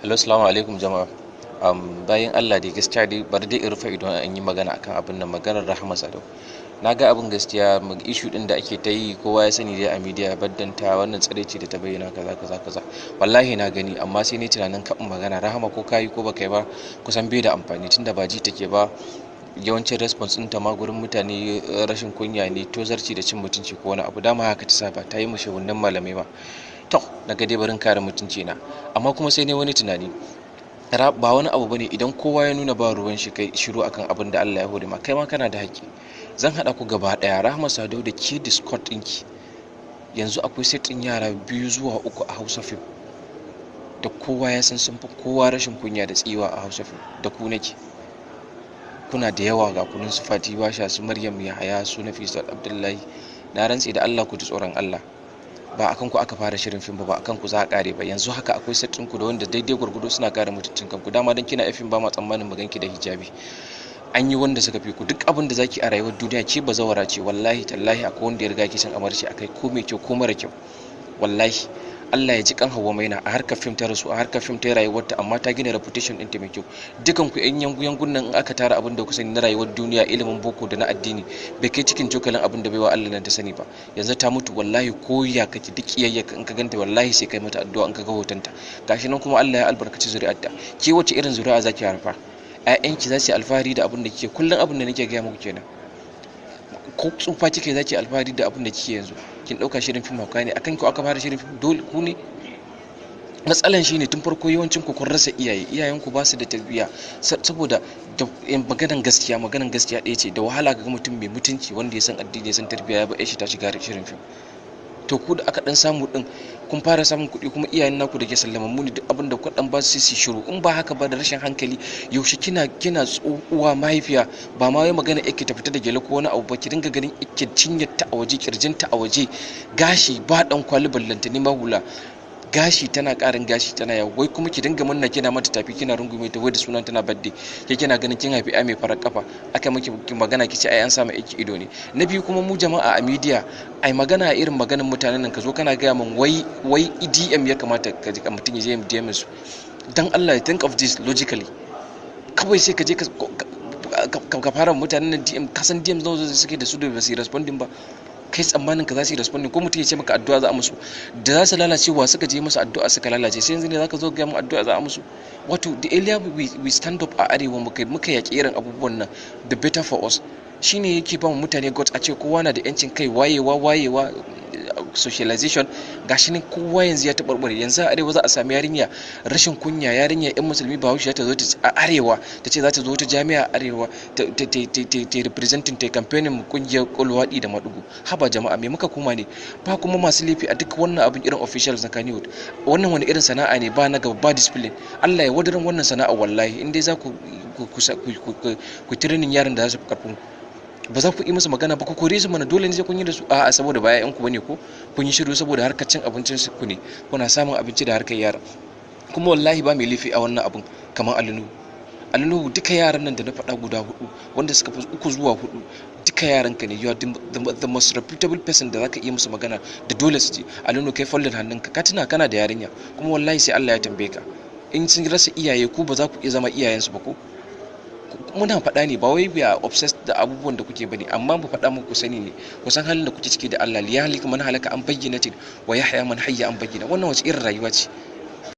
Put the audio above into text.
Hello, salamu alaikum jama'a. Bayan Allah dai gaskiya dai bari dai in rufe ido an yi magana akan abin nan, maganar Rahama Sadau. Na ga abin gaskiya, issue din da ake ta yi, kowa ya sani dai a media, baddanta wannan tsiraici da ta bayyana, kaza kaza kaza. Wallahi na gani, amma sai ni tunanin kafin magana Rahama, ko kayi ko baka yi ba, kusan bai da amfani tunda ba ji take ba. Yawancin response ɗinta ma gurin mutane rashin kunya ne, tozarci da cin mutunci ko wani abu. Dama haka ta saba ta yi mashahunan malamai ma. To, na ga dai barin kare mutunci na, amma kuma sai ne wani tunani, ba wani abu bane idan kowa ya nuna ba ruwan shi, kai shiru akan abin da Allah ya hore ma, kai ma kana da haƙƙi. Zan haɗa ku gaba ɗaya, Rahama Sadau da ke Discord ɗinki. Yanzu akwai set ɗin yara biyu zuwa uku a Hausa Film da kowa ya san sun fi kowa rashin kunya da tsiwa a Hausa Film. Da ku nake, kuna da yawa, ga kunun su Fati Basha, su Maryam Yahaya, su Nafisa Abdullahi. Na rantse da Allah, ku ji tsoron Allah. Ba akan ku aka fara shirin fim ba, ba akan ku za a kare ba. Yanzu haka akwai set ku da wanda daidai gwargwado suna kare mutuncin kanku. Dama dan kina fim, ba ma tsammanin mu ganki da hijabi. An yi wanda suka fi ku. Duk abin da zaki a rayuwar duniya, ke bazawara ce, wallahi tallahi akwai wanda ya riga ki san amarci akai, ko mai kyau ko mara kyau. Wallahi Allah ya ji kan Hauwa Maina, a harkar fim ta rasu, a harkar fim ta rayuwarta, amma ta gina reputation ɗinta mai kyau. Dukan ku yan yangu yangun nan, in aka tara abin da ku sani na rayuwar duniya, ilimin boko da na addini, bai kai cikin cokalin abin da baiwa Allah nan ta sani ba. Yanzu ta mutu. Wallahi ko ya kake, duk kiyayya, in ka ganta wallahi sai kai mata addu'a in ka ga hotonta. Gashi nan kuma Allah ya albarkaci zuri'arta. Ke wace irin zuri'a zaki haifa? Ƴaƴanki za su yi alfahari da abin da kike. Kullum abin da nake gaya muku kenan, ko tsufa kike zaki alfahari da abin da kike yanzu. Kin dauka shirin fim hauka ne? Akan ku aka fara shirin fim? Dole ku ne matsalan. Shine tun farko yawancin ku kun rasa iyaye, iyayen ku ba su da tarbiyya. Saboda maganan gaskiya, maganan gaskiya ɗaya ce, da wahala ga mutum mai mutunci wanda ya san addini, ya san tarbiyya, ya ba shi ta shiga shirin fim. To ku da aka dan samu din, kun fara samun kuɗi, kuma iyayen naku da ke sallamammu ne, duk abin da kuka dan ba su su shiru. In ba haka ba, da rashin hankali, yaushe kina tsohuwa mahaifiya, ba ma wai magana yake ta fita da gele ko wani abu ba, ki dinga ganin yake cinyar ta a waje, kirjinta a waje, gashi ba dan kwali, ballanta ne ma hula, gashi tana karin gashi tana yawo, wai kuma ki dinga munna, kina mata tafi, kina rungume ta, wai da sunan tana birthday. Ke kina ganin kin haifi ai mai farar kafa, aka miki magana kice ai an samu aiki ido ne. Na biyu kuma, mu jama'a a media, ai magana a irin maganin mutanen nan, ka zo kana gaya min wai DM ya kamata ka ji mutum ya je DM su. Dan Allah, think of this logically. Kawai sai ka je ka fara mutanen nan DM. Ka san DM nawa suke da su da ba su responding ba? Kai tsammanin ka za su yi responding? Ko mutum ya ce maka addu'a za a musu, da za su lalace, wa suka je musu addu'a suka lalace? Sai yanzu ne zaka zo ga mu addu'a za a musu? Wato the earlier we stand up a arewa, muka yaki irin abubuwan nan, the better for us. Shine yake ba mutane guts a ce kowa na da yancin kai, wayewa wayewa, socialization. Gashi ne kowa yanzu ya taɓarɓare. Yanzu a arewa za a sami yarinya rashin kunya, yarinya yan musulmi bahaushe ta zo a arewa ta ce za ta zo wata jami'a a arewa ta representing, ta campaigning kungiyar luwaɗi da maɗigo. Haba jama'a, me muka koma ne? Ba kuma masu laifi a duk wannan abin irin officials na Kannywood. Wannan wani irin sana'a ne? Ba na gaba, ba discipline. Allah ya wadaran wannan sana'a. Wallahi in dai za ku training yaran da za su fi karfin ku, ba za ku yi musu magana ba, ku kore su mana. Dole ne sai kun yi da su? A'a, saboda ba ƴaƴan ku bane ko kun yi shiru, saboda harkar cin abincin su ku ne, kuna samun abinci da harkar yara. Kuma wallahi ba mai laifi a wannan abun kamar Ali Nuhu. Ali Nuhu, duka yaran nan da na faɗa guda hudu, wanda suka fi uku zuwa hudu, duka yaran ka ne. You are the most reputable person da zaka iya musu magana da dole su ji. Ali Nuhu, kai folding hannunka, ka tuna kana da yarinya, kuma wallahi sai Allah ya tambaye ka. In sun rasa iyaye, ku ba za ku iya zama iyayensu ba. Ko muna faɗa ne, ba wai we are obsessed da abubuwan da kuke bane, amma mu faɗa muku sani ne, ku san halin da kuke ciki da Allah. Li yahlika man halaka an bayyinatin wa yahya man hayya an bayyana. Wannan wace irin rayuwa ce?